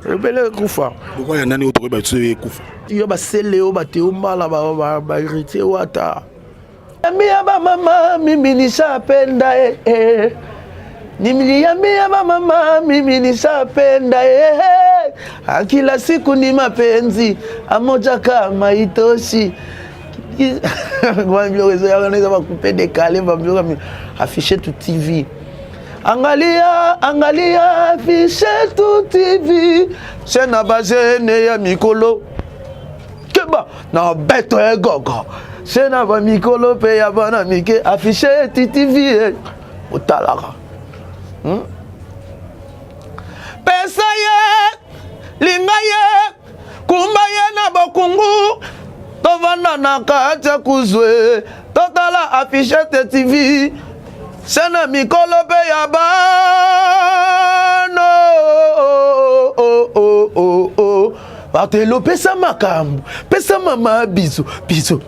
Ebele ekufa. Lokola ya nani oyo tokoyeba biso ekufa? Yo basele oyo bateo mbala ba héritier wata. Ambia ba mama mimi nishapenda eh, eh. Niliambia ba mama mimi nishapenda eh, eh. Ah, kila siku ni mapenzi amoja kama itoshi biloko ezoyaka eza bacoupé décalé babiloko affiché tu TV. Angalia, angalia affiché tu TV, chaîne na bajeunes ya mikolo keba na beto egogo, chaîne na bamikolo mpe ya bana mike, affiché tu TV otalaka, Pesa ye, linga ye, kumba ye na bokungu, tovanda na kati ya kuzwe, totala affiché te TV, chaîne mikolo mpe ya bana. Oh, oh, oh, oh. Batelo pesa makambo, pesa mama biso biso.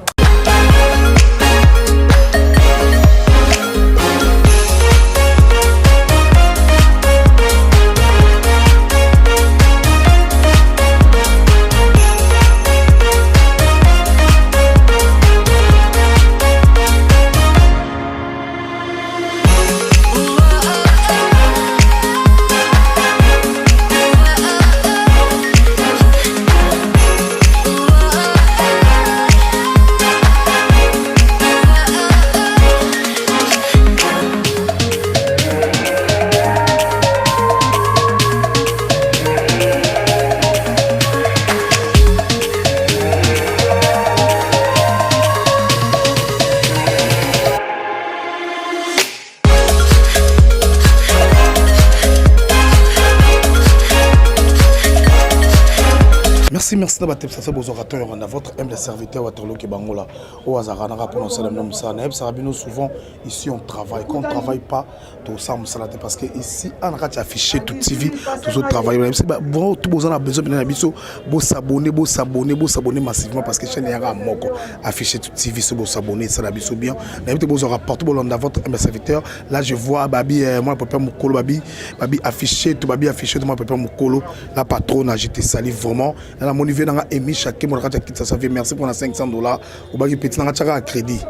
Merci, merci na batepsasa bozwaka to yoranda, votre humble serviteur Waterloki Bangola oyo azalaka naka mpona osala bino mosala. Nayebisaka bino souvent, ici on travaille. Quand on travaille pas, tosala mosala te, parce que ici ana kati ya affiché tout TV, tozotravaille. Nayebisi bon, tout boza na besoin mpena na biso, bosabonner, bosabonner, bosabonner massivement, parce que chaîne eyaka moko, affiché tout TV. So bosabonner, esala biso bien. Nayebi te bozwaka partout, bolanda votre humble serviteur. Là je vois babi mwana papa mokolo, babi babi affiché tout, babi affiché tout, mwana papa mokolo, la patronne, je te salue vraiment. Na namoni vie nanga Emi Chake mo na kati ya Kinshasa. Vie, merci mpona 500 $. Obaki petit nanga tiaka ya crédit,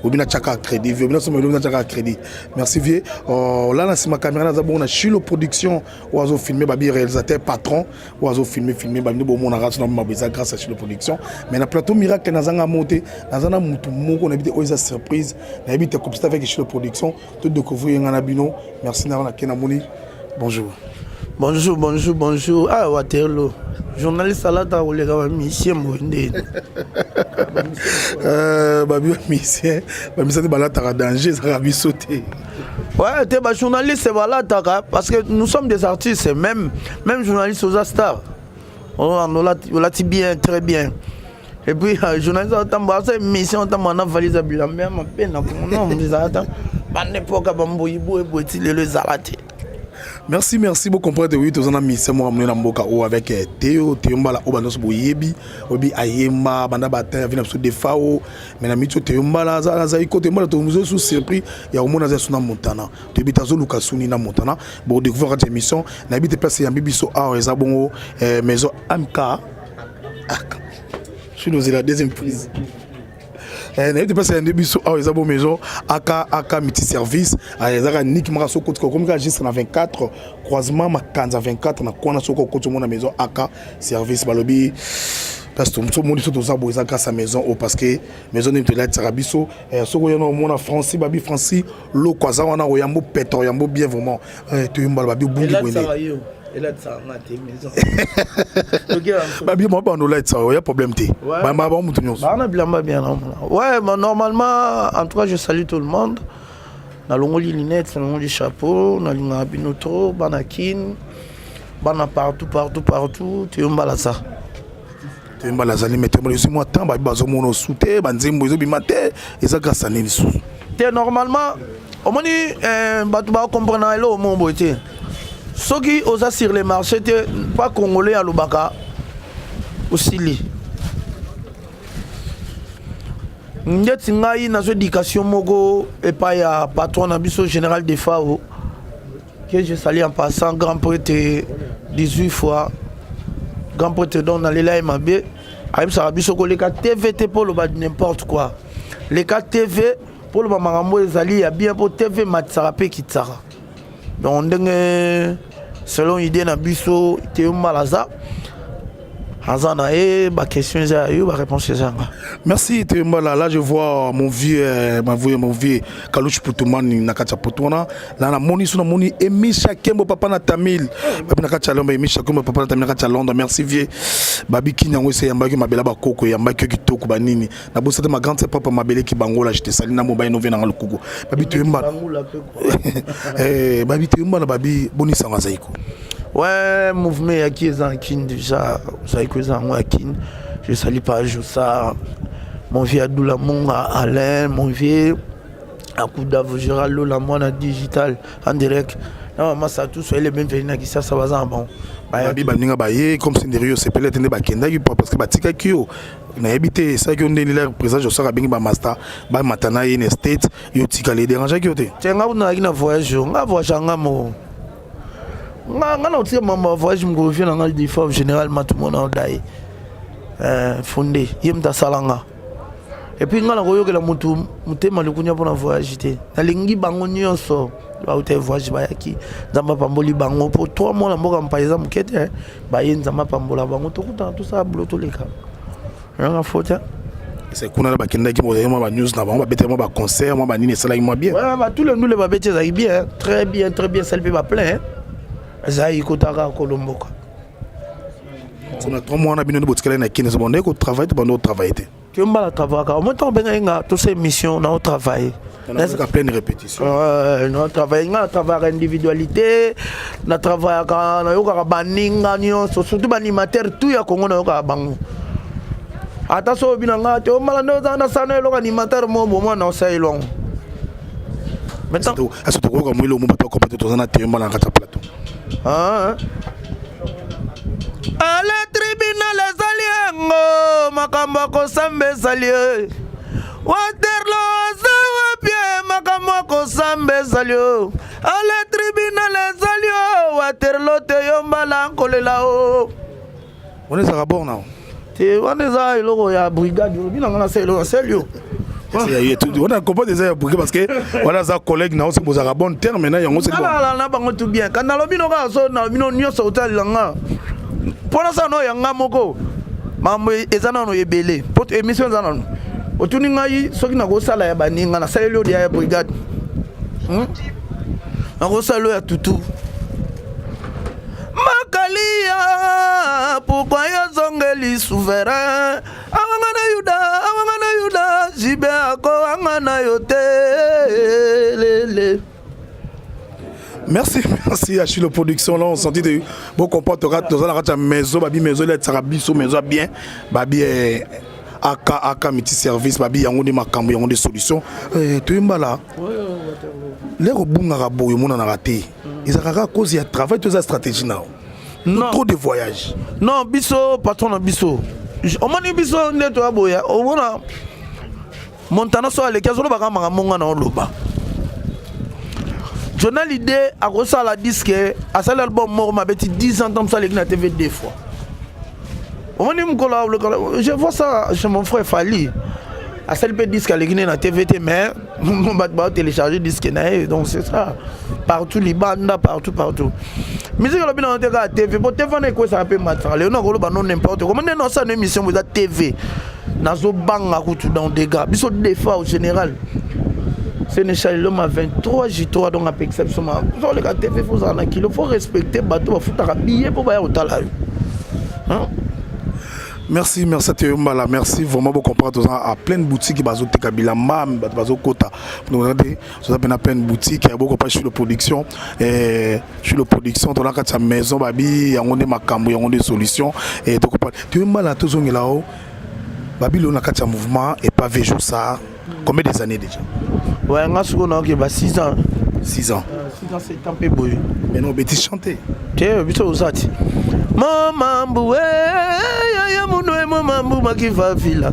obi na tiaka ya crédit, vie obi na soma elobi na tiaka ya crédit. Merci vie. La na nsima caméra naza bongo na Chilo Production oyo azofilme, babi réalisateur patron oyo azofilme filme babino bomonaka so na mabo, eza grâce à Chilo Production. Mais na plateau miracle nazanga mo te, naza na mutu moko, nayebi te oyo eza surprise, nayebi te complicité avec Chilo Production, to découvrir nga na bino. Merci na nake namoni. Bonjour. Bonjour, bonjour, bonjour. Ah, Waterloo, journaliste alata koleka bamusicien boye ndeni? Babi bamusicien, bamusicien te balataka danger, ezalaka biso te. Ouais, te, bajournaliste balataka parce que nous sommes des artistes. Même, même journaliste oza star, olati bien, très bien. Et puis journaliste otambola, asa émission, otambola na valise ya bilamba ya mabe na kongo, ezala ta banda epoka bamboyi boye boye ti lelo ezala te. Merci, merci beaucoup. Comprendre, oui, toza na mission moko monene na mboka oyo avec Théo, Théo Mbala oyo banyonso boyebi, oyebi ayemba banda bata ya vi na biso Defao. Mais na miti oyo Théo Mbala azali kote Mbala, tozo su surpris ya komona aza su na Montana. Toyebi te azoluka suni na Montana, bodécouvrir kati ya émission. Nayebi te place eyambi biso awa eza bongo maison MK suis la deuxième prise. Nayebi te place yande biso awa eza bo maison aka aka multi service, ezaka niki maka. Soki okotika, okomi kaka juste na 24 croisement Makanza 24 na kwana. Soki okoti, omona maison aka service. Balobi place tomoni so toza boye eza grâce à maison oyo, parce que maison nini tolatisaka biso. Soki oya na omona Franci, babi Franci loko aza wana, oyambo peto, oyambo bien vraiment. Toyombala babi obungi boye. Elatisaka nga te maison. Babi mo bando olatisa, oya problème te, bamba ba mutu nyonso. Bana bilamba bien namona. Ouais, mais normalement, en tout cas je salue tout le monde. Nalongoli lunette, nalongoli chapeau, nalingaka bino trop, bana Kin, bana partout, partout, partout. Toyombala sa. Toyembala azali mais toyembala esi mwa temps, babi bazomona osu te, banzembo ezobima te, eza grâce a nini lisusu? Te, normalement omoni bato bacomprendre eloko moko boye te. Soki oza sur le marché te, pa congolais alobaka osili. Ndeti ngai nazwa éducation moko epai ya patron na biso, général Defao, que je salue en passant, grand prêtre 18 fois. Grand prêtre, donc nalela ye mabe. Ayebisaka biso koleka TV te mpo oloba n'importe quoi. Leka TV mpo oloba makambo ezali ya bien, mpo TV ematisaka mpe ekitisaka. Donc ndenge selon idée na biso, Teo Mbala aza na ye, baquestion eza ya yo, baréponse eza yanga. Merci Teo Mbala. Là je vois mon vieux, mon vieux Kaluch Putumani na kati ya poto wana. La namoni so, namoni Emisha Kembo, papa na Tamil, babi na kati ya Londres. Emisha Kembo, papa na Tamil na kati ya Londres. Merci vieux. Babi kini yango ese yambaki mabela bakoko, yambaki yo kitoko banini. Nabosa te ma grande sœur, papa mabeleki bangola. Je te sali na mobali no vie nanga lukuku. Babi toyemba, babi toyemba na babi bonisango azali ko. Ouais, mouvement yaki eza na Kine déjà, ozali ko eza yango ya Kine. Je salue pas Josa, mon vieux Adoula Munga, Alain, mon vieux Akuda Gérald Lola, mwana digital en direct. Na mama Satou, soyez les bienvenus na Kisasa, baza na bango. Babi baninga baye comme senderi yo sepele te nde bakendaki, parce que batikaki yo. Nayebi te esalaki yo ndeni lere président Josaka abengi bamaster bamata na ye na state, yo tikali, edérangeaki yo te? Te, nga kuna nazalaki na voyage. Yo nga voyage nga moko, nga na otika mama voyage mokolo. Vie na nga des fois général matumona odaye fonde ye moto asala nga. Et puis nga na koyokela motu motema likunya mpona voyage te. Nalingi bango nyonso bauta voyage bayaki, Nzambe apamboli bango, mpo 3 mois na mboka mpa eza moke te. Baye, Nzambe apambola bango, tokutana, tosala bulo, toleka yanga faute. C'est kuna na bakendaki, bozali mwa banews na bango, babetaki mwa baconcert, mwa banini, esalaki mwa bien. Batule ndule babeti, ezalaki bien, très bien, très bien. Esali mpe baplein, ezalaki kotaka kolomboka. Na 3 mois na bino nde botikali na Kini, bondeki kotravaille to bando otravaille te? Ke mbala travaillaka au moins ntango obengai nga tosala émission na otravaille. Nazaka pleine répétition. Na travaille, nga na travaillaka individualité, na travaillaka, nayokaka baninga nyonso, surtout baanimateur tout ya Congo, nayokaka bango. Ata so obi na nga te omala nde oza na sana eloko animateur mo bomwa na osala elongo. Maintenant aso tokoyoka mo elongo, bato bakompa te, toza na te mbala na kati ya plateau. Ale tribunal ezali yango, makambo akosamba ezali. Waterlo aza wapi? Makambo akosamba ezali o. Ale tribunal ezali o, Waterlo te yo mbala nkolela o. Wana ezalaka bon na Te, wana eza eloko ya brigade. Olobi na nga nasala eloko, nasali yo. Wana comprendre eza ya brigade, parce que wana aza collègue na yo, soki bozalaka bon terme na yango. Nalala na bango tout bien. Kandi nalobi no kaka so na bino nyonso otalela nga mpo nasala no yanga moko. Makambo eza nano ebele po émission eza nano. Otuni ngai soki nakosala ya baninga, nasaleli oyo ya brigade, Nakosala oyo ya tutu makalia. Pourquoi yozongeli souverain awanga na Yuda, awanga na Yuda jibe akowanga na yo te lele? Merci, merci Achille Production. Là, on sentit de bon comportement dans la maison, babi maison, il est biso maison bien, babi aka aka miti service, babi yango de makambo yango de solution. Toyemba lero obungaka boye, omonanaka te, ezalaka kaka cause ya travail to eza stratégie na Non. trop de voyage? Non, biso patron na biso, omoni biso nde toya boya. Omona Montana so aleki, azolobaka makambo nga na oloba. Johnny Hallyday akosala disque, asali album moko mabeti 10 ans, ntango aleki na TV deux fois. Omoni mokolo, je vois ça chez mon frère Fally, asali mpe disque, aleki ne na TV te, mais bato baotélécharge disque na ye. Donc c'est ça, partout libanda, partout partout, musique alobi nango te kaka TV, po TV wana ekwesaka mpe matisaka. Lelo nakoloba no n'importe comment nde nasala no émission bo eza TV, nazobanga kutu dans dégâts. Biso defa au général Sénéchal l'homme à 23 J3, donc apekisa biso ma ozoleka TV, faut ozala na kilo, faut respecter bato bafutaka billet mpo baya kotala yo. Hein? Merci, merci Théo Mbala, merci vraiment beaucoup. Comprendre à pleine boutique bazoteka bilamba, bato bazokota. Donc toza mpe na pleine boutique ya beaucoup pas sur le production et sur le production toza kati ya maison, babi yango nde makambo yango nde solution et tokopa Théo Mbala. Tozongela o babi lelo na kati ya mouvement et pas ça combien des années déjà? Ouais, nga sikoyo naoke ba 6 ans. 6 ans. 6 ans, 7 ans mpe boye. Mais non, obeti chanter. Te, biso oza ti momambu yaya mundu e momambu makivavila.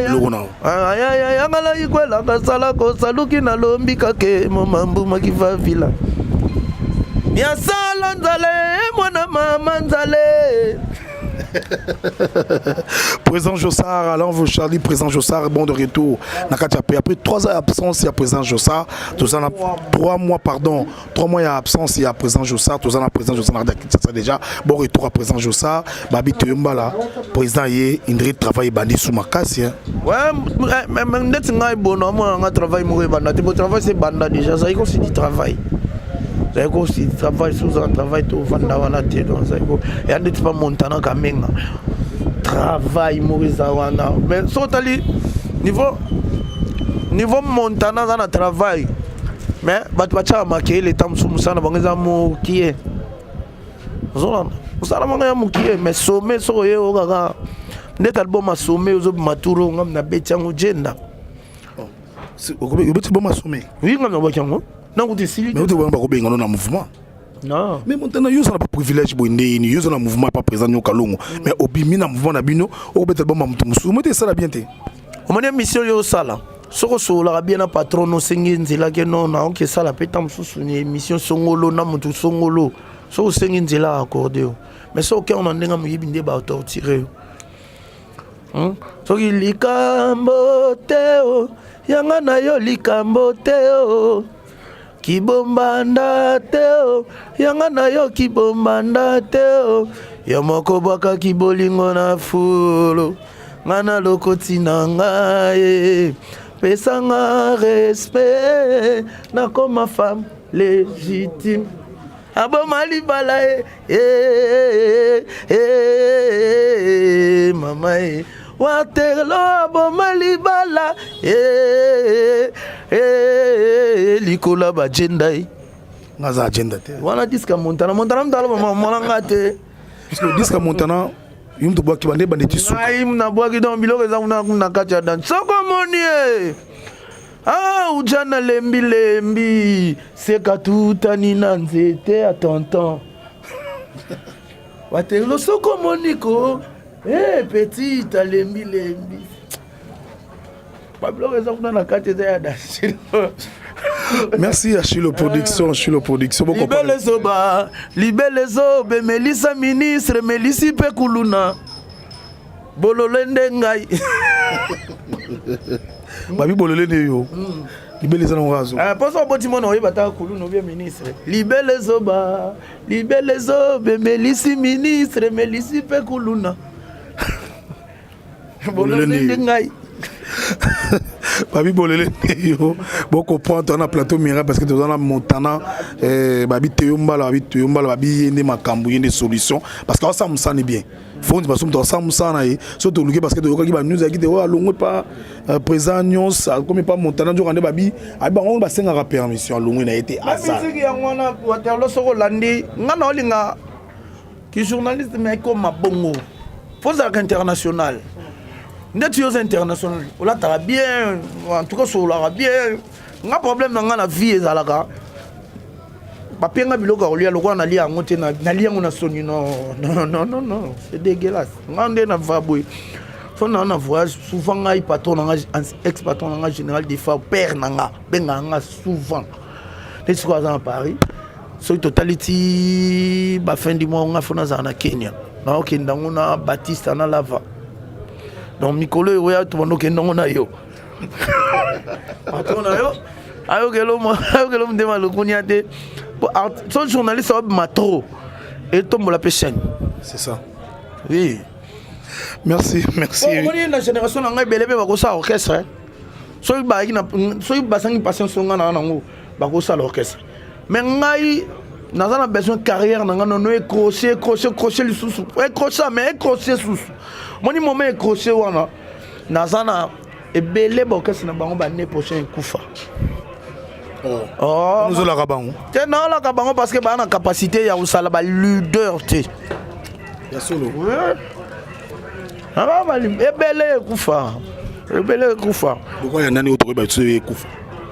Biloko na yo. Ayangala ikwelaka sala kosaluki nalombi kake momambu makivavila yasala nzale mwana mama nzale. Président Jossard, Alain Charlie, président Jossard, bon de retour. Nakati après, après 3 ans d'absence, il y a président Jossard, tout ça, 3 mois, pardon, 3 mois il y a absence, il y a président Jossard, tout ça, président Jossard, ça déjà, bon retour à président Jossard, Babi Toyombala, président ye, Indri travail bandi sous makasi, hein. Ouais, mais ndeti ngai bono amona nga travail moko ebanda te. Bo travail se ebanda déjà, azali kosi du travail, azali kosi du travail, soki ozala travail te, ovanda wana te. Donc azali ko eya ndeti pa Montana Kamenga, travail moko eza wana. Mais soki otali niveau Montana aza na travail, mais bato batiaka makeyele ta mosusu, mosala na bango eza mokie, ozolanda mosala bango ya mokie. Mais some soki oye o kaka ndeti album asome ozobima turo, ngam nabeti yango jenda. Obeti bon asome? Oui, ngam nabwaki yango nankuti esili. Mais ote bakobenga no na mouvement. Non. Mais Montana, yo oza na baprivilège boye ndeni, yo oza na mouvement pa président Nyoka Longo, mais obimi na mouvement na bino, okobeta album ya moto mosusu, mo te esala bien te. Omoni émission oyo osala, soki osololaka bien na patron, osengi nzela ke no naoki esala mpe ta mosusu ni émission songolo na motu songolo, soki osengi nzela, accorde yo. Mais soki okende na ndenge moyibi nde batorture yo. Soki likambo te o yanga na yo, likambo te o kibombanda te o yanga na yo, kibombanda te o yo moko bwakaki bolingo na fulu, nga na lokoti na ngai, pesanga respect, nakoma femme légitime, aboma libala ye eh, eh, mama ye Waterlo, aboma libala eh, eh, likolo ya bagenda ye. Nga aza agenda te. Wana disque Montana, Montana mutala mama nga te. Parce que disque Montana, yo moto bwaki bande bande ti suka. Ngai nabwaki, donc biloko eza kuna na kati ya dan. Soko omoni ye, ah, ujana lembi lembi, seka tutani na nzete ya tonton Waterlo. Soko omoni ko eh, petit alembi lembi, babiloko eza kuna na kati eza ya danger. Merci à Chilo Production, Chilo Production. Libele ezoba, libele ezoba, emelisa ministre, emelisi mpe kuluna bololo nde ngai. Babi bolole nde yo. Libele eza nango azo. Mposo oboti mwana, oyeba taka kuluna obie ministre. Libele ezoba, libele ezoba, emelisi ministre, emelisi mpe kuluna bololo nde ngai. Babi bolele nde yo. Bocomprendre, toza na plateau mira parce que toza na Montana. Babi teyo mbala, babi teyo mbala, babi ye nde makambo, ye nde solution, parce que aosala mosani bien. Fondi baso moto asala mosala na ye. So toluki parce que toyokaki banews ayaki te oyo alongwe pa président nyonso, akomi pa Montana, nzoka nde babi abi bango basengaka permission, alongwe na ye te aza. Misiki yango wana Waterlo, soki olandi nga na olinga ki journaliste, mais ekoma bongo, fo ozalaka international. Ndeti yo oza international, olataka bien, en tout cas osololaka bien. Nga problème na nga na vie ezalaka bapenga biloko ya kolia, lokola nalia yango te, nalia yango na soni. Non, non, non, non, non, c'est dégueulasse. Nga nde na va boye, so naa na voyage souvent, ngai patron na nga, ex patron na nga, général Defa, père na nga, bengaka nga souvent. Nde sikoyo aza na Paris, soki totali ti bafin du mois, nga fo nazala na Kenya, naokende yango na Batiste na Lava. Donc mikolo oyo oya, tobanda okende yango na yo, patron na yo ayokelo motema lokunia te. So journaliste aobima trop, etombola mpe chaîne. C'est ça. Oui. Merci, merci. Omoni na génération na ngai, ebele mpe bakosala orchestre. Soki bayaki, soki basangi patience, nga na nango bakosala orchestre. Mais ngai naza na besoin carrière na ngai nono écroché, écroché, écroché lisusu, écroché, mais écroché susu. Moni moment écroché wana, naza na ebele baorchestre na bango bannée prochain ekufa. Ozolaka bango? Te, naolaka bango parce que baa na capacité ya kosala baleader te. Ya solo. Ebele ekufa, ebele ekufa. Lokwa ya nani oyo tokoyeba biso ekufa?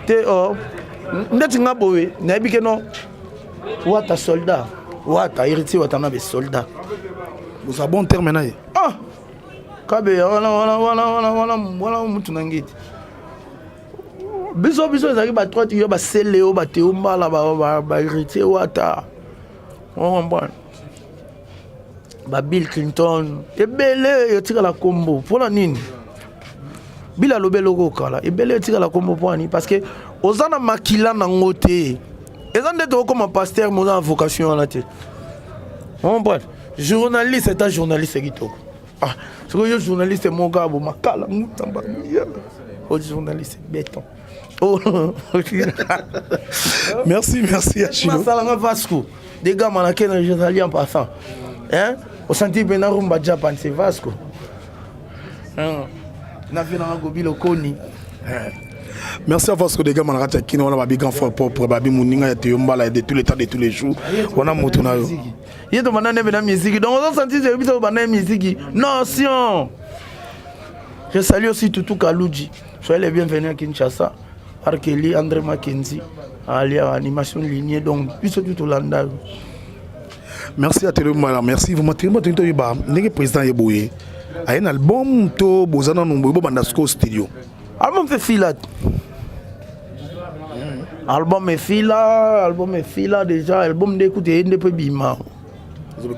Te, o ndeti nga boye, nayebi ke no Wata soldat, Wata Héritier, Wata na besoldat. Boza bon terme na ye? Ah, kabe wana wana wana wana wana wana mutu na ngiti biso biso ezalaki batroite yo, basele oyo bateo mbala, bahéritier Wata, ocomprendre? Ba Bill Clinton ebele etikala kombo mpona nini? Bill alobi eloko okala ebele etikala kombo mpona nini? Parce que oza na makila nango te. Eza nde tokokoma pasteur mais oza na vocation wana te. Comprendre? Journaliste eta journaliste kitoko. Ah, sikoyo yo journaliste moko abo makala mutamba. O journaliste béton. Oh. Merci, merci Achille. Masalanga Vasco. Des gars manake je salue en passant. Hein? Osenti pena rumba Japan c'est Vasco. Hein? Na vie na gobi lokoni. Merci à Vasco de Gama na kati ya Kino wana babi grand frère propre babi moninga ya Théo Mbala de tous les temps de tous les jours wana moto na yo. Ye to banda nebe na musique. Donc on senti c'est biso banda musique. Notion. Je salue aussi Tutu Kaluji. Soyez les bienvenus à Kinshasa. Arkeli, André Mackenzie, alia animation lignée donc biso tout tolanda. Merci à Théo Mbala, merci vraiment Théo Mbala toyeba ndenge président ye boye. Aye na album to bozana no boye banda sco studio. Album fait fila. Album est fila, album est fila déjà, album nde écoute nde pe bima.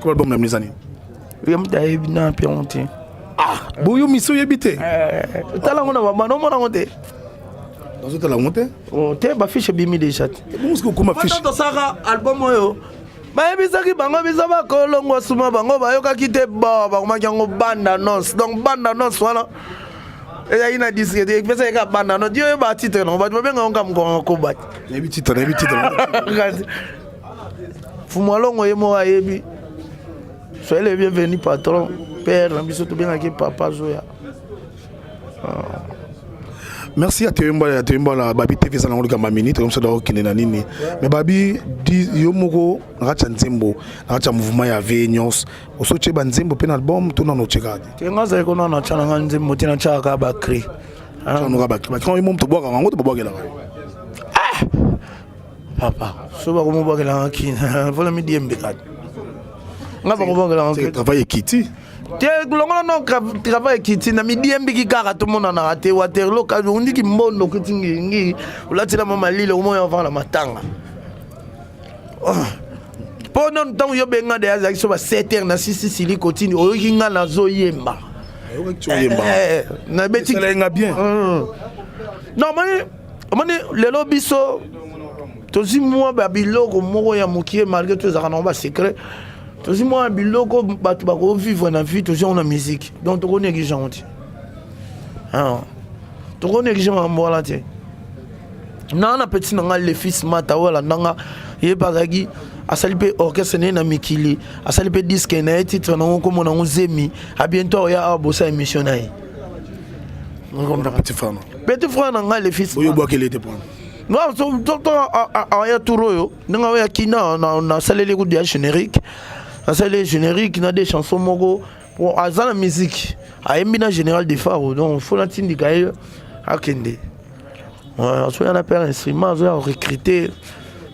Ko album na mizani. Ye mutu ayebi na mpe yango te. Ah, boyo miso oyebi te. Tala yango na bamana omona yango te. Nazotala yango te. Oh, te bafiche ebimi déjà te. Bongo soki okoma fiche. Tosaka album oyo bayebisaki bango biso bakolongwa suma bango bayokaki te bo bakomaki yango bande annonce donc bande annonce wana ezalaki na disque te epesaki kaka bande annonce yo oyeba titre nango bato babenga yango kaka mokongo koba te. Nayebi titre, nayebi titre. Fumu Alongo ye moko ayebi. Soyez les bienvenus patron, père na biso tobengaki papa Zoya. Merci à Théo Mbala, Théo Mbala, Babi TV ça na kama minute comme ça da okende na nini. Mais Babi di yo moko na kati ya nzembo, na kati ya mouvement ya V nyons. Osotie ba nzembo pe na album to na no cheka. Te nga zali ko na na tshana nga nzembo te na tshaka ka ba cri. Ah no ka ba cri. Ba cri mo to bwaka ngo to bwakela. Ah papa, so ba ko mo bwakela nga kina. Vola mi diembe ka. Nga ba ko bwakela nga. Travail ekiti. Te longola no travail ekiti na midiembiki kaka tomonanaka te waterlo ondiki mbondo okiti ngingi olatila mwa malili okomoya ovanda na matanga mpo nano ntango yo benga de azalaki so ba 7 heures na sisi sili kotini oyoki nga nazoyemba nabeti bien non omoni omoni lelo biso tozwi mwa babiloko moko ya mokie malgré tout ezalaka nango basecret tozwi mwa biloko bato bakovivre na vie tozwi yango na musique donc tokonéglige yango te tokonéglige makambo wana te. Naa na petit na nga le fils mata oyo alanda nga ye mpe azalaki asali mpe orchestre na ye na mikili asali mpe disque na ye titre nango nkombo nango zemi a bientôt aoya awa bosa émission na ye. Petit frère petit frère na ngai le fils oyo obwakeli ete pona non to aya tour oyo ndenge oyaki na nasaleli kudu ya générique nasaleli générique na des chansons moko bon aza na musique ayembi na général de faro donc fo natindika ye akende azoya na père instrument azoya recruter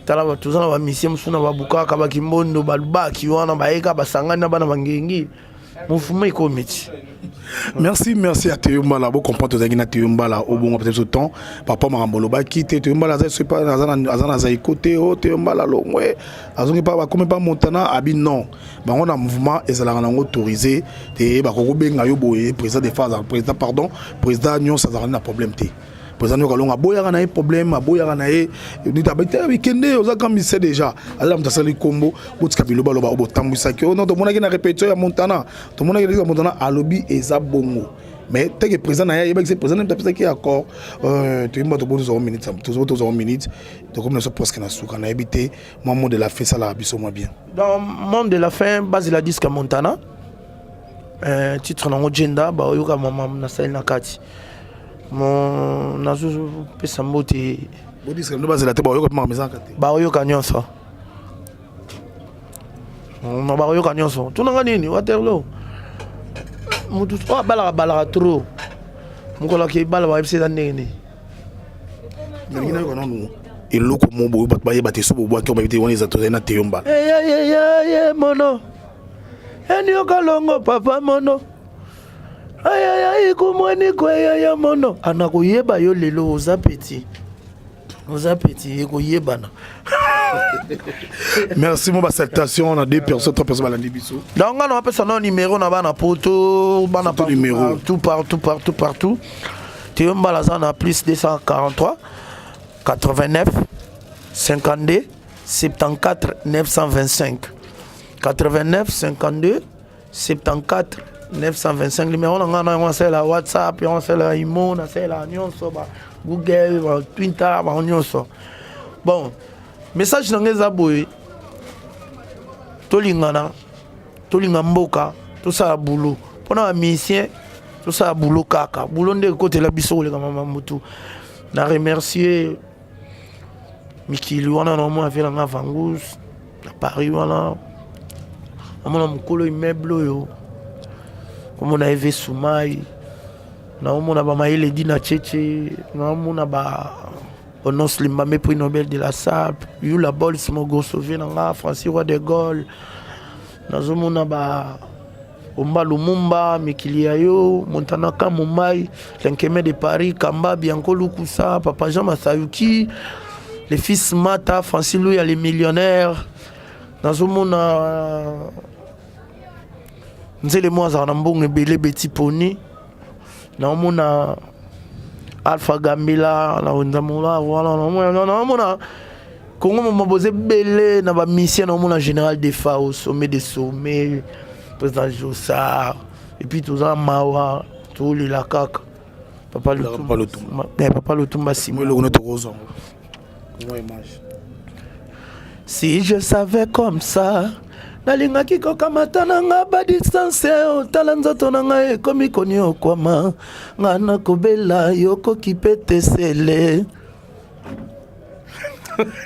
tala toza na bamisie mosusu na babukaka bakimbondo balubaki wana bayeka basangani na bana bangengi mouvement ekomi ti. Merci, merci à Théo Mbala. Bon comprendre tozalaki na Théo Mbala au bon peut-être temps. Papa makambo lobaki te Théo Mbala aza pas aza na aza na zaiko te oh Théo Mbala longwe. Azongi pa bakomi pa Montana abi non. Bango na mouvement ezalaka nango autorisé te bakoko benga yo boye président des phases président pardon président nyonso azalaka na problème te. Président Nyoka Longo aboyaka na ye problème aboyaka na ye nita bikende oza grand musicien déjà azala moto asali kombo botika biloba loba oyo botambwisaki oyo non tomonaki na répétition ya Montana tomonaki na Montana alobi eza bongo mais teke président na ye ayebaki se président na apesaki accord toyemba tobo tozwa minute tozo tozwa minute tokomi na so presque na suka nayebi te mwa mot de la fin esalaka biso mwa bien. Dans mot de la fin base la disque Montana titre nango Jenda baoyoka mama nasali na kati mon nazopesa mbote bodiske ndo bazela te baoyoka mpe makambo ezalaka te baoyoka nyonso baoyoka nyonso tunanga nini Waterloo motu oyo abalaka balaka trop mokolo ake bala bayebisi eza ndenge nini. Nalingi nayoka nanu eloko mo boye bato bayeba te so bobwaki bayebi te wana eza tozali na Théo Mbala. Eyayeye mono enioka longo papa mono ayayai kumweni kweyaya mono anakoyeba yo lelo oza petit. Oza petit ekoyebana. Merci mo basalutation na deux personnes, trois personnes balandi biso. Donc nga napesa no numéro na bana poto, bana numéro. Partout, partout, partout, partout. Théo Mbala aza na plus 243 89 52 74 925, 89 52 74 925. Numéro na ngai na yango, nasalela WhatsApp, yango nasalela Imo, nasalela nyonso, ba Google, ba Twitter, bango nyonso. Bon, message na ngai eza boye: tolingana, tolinga mboka, tosala boulot mpona bamusicien, tosala boulot kaka, boulot nde ekotela biso koleka mama mutu. Na remercier mikili wana, naomona vie nanga Vangus na Paris wana, namona mokolo immeuble oyo komona Eve Sumai, naomona bamayele Dina Cheche, naomona ba Onos Limbambe, prix Nobel de la SAP, Yula Bols Mogosove na nga, Francis Roi de Gaulle, nazomona ba Omba Lumumba, mikili ya yo, Montanaka Mumbai, Lenkeme de Paris, Kamba, Bianco Lukusa, Papa Jean Masayuki, les fils Mata, Francis Louya, les millionnaires, nazomona nzele mo azalaka na mbongo ebele, Beti Poni, naomona Alpha Gambela na Wenzamola wana, naomona Kongo moma boza ebele na bamusicien, naomona Général Defa au sommet de sommet, président Josar. Et puis toza mawa, tolela kaka papa Lutumba, papa Lutumba nsima. Eloko ne tokozwa ngo image. Si je savais comme ça, nalingaki kokamata na nga badistance. Otala nzoto na ngai ekomi koniokwama, nga nakobela, yokoki mpe tesele.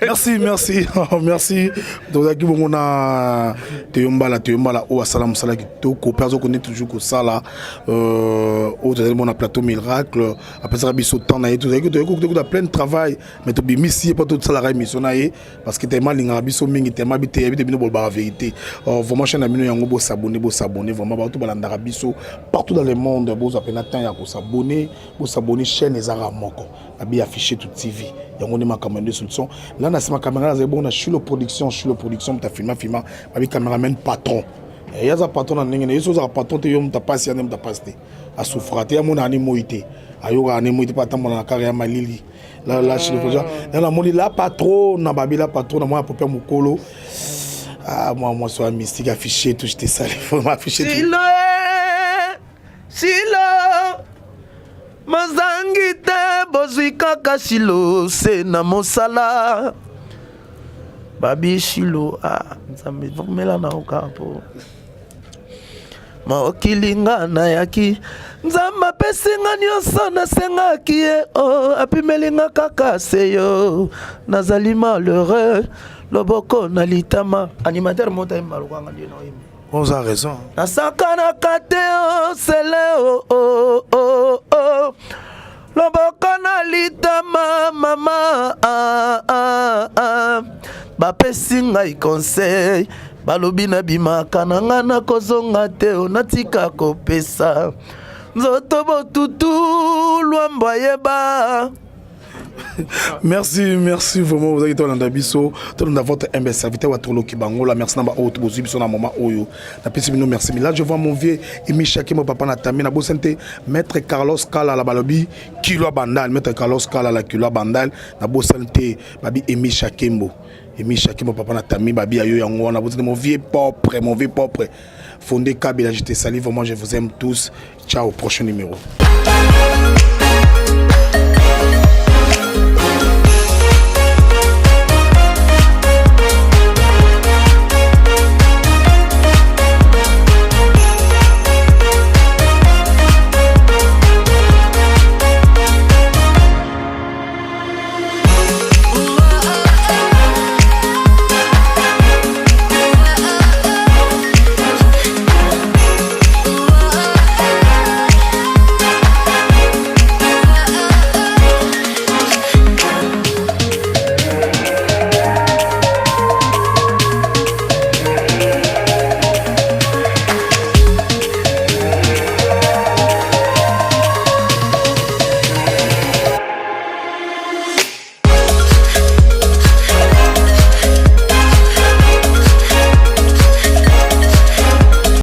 Merci, merci, merci. Tozalaki bongo na Toyombala, Toyombala oyo asala mosala kitoko mpe azokende toujours kosala. Oyo tozali bongo na plateau Miracle, apesaka biso temps na ye. Tozalaki toyeki plein de travail, mais tobimisi ye mpo tosalaka émission na ye, parce que tellement alingaka biso mingi, tellement biteya bite bino bolobaka vérité. Vraiment, chaîne na bino yango, bosabonner, bosabonner vraiment. Bato balandaka biso partout dans le monde, bozwa mpena temps ya kosabonner, bosabonner. Chaîne ezaka moko, abi Affiche to TV, yango nde makambo nde solution. La na nsima caméra nazali bongo na Chulo Production. Chulo Production, moto afilma filma, babi cameraman patron. Ye aza patron na ndenge na ye. So ozaka patron te, yo moto apasi ya nde moto apasi te, asouffra te, amonaka ni moi te, ayokaka ni moi te, mpo atambola na kaka ya malili. La la Chulo Production na namoni la patron na babi la patron na mwana popia mokolo. Ah, moi, moi, sois mystique, Affiché tout, je t'ai salé, vraiment Affiché tout. Silo, silo mazangi te, bozwi kaka silo se na mosala, babi shilo. Ah, Nzambe, vomela na oka mpo mokili nga nayaki. Nzambe apesi nga nyonso nasengaki ye, o apimeli nga kaka se yo. Nazali malheureux, loboko na litama. Animateur moto ayemba lokwanga nde na oyemba. Oza raison. Nasakanaka te, o sele o o o o loboko na litama mama. Ah, ah, ah. Bapesi ngai conseil, balobi nabimaka na ngai, nakozonga te, o natika kopesa nzoto botutu lwambo ayeba. Merci, merci vraiment. Ozalaki tolanda biso, tolanda votre humble serviteur Watoloki Bangola. Merci na baoyo tobozwi biso na moment oyo, napesi bino merci. Mais là, je vois mon vieux Emi Shakimo, papa na tami na bosani te, maître Carlos Kalala, balobi kilo Bandal, maître Carlos Kalala, kilo Bandal, na bosani te, babi Emi Shakembo, Emi Shakembo, papa na tami, babi ayo yango wana, bosani mon vieux propre, mon vieux propre Fondé Kabila, je te salue vraiment, je vous aime tous. Ciao, prochain numéro.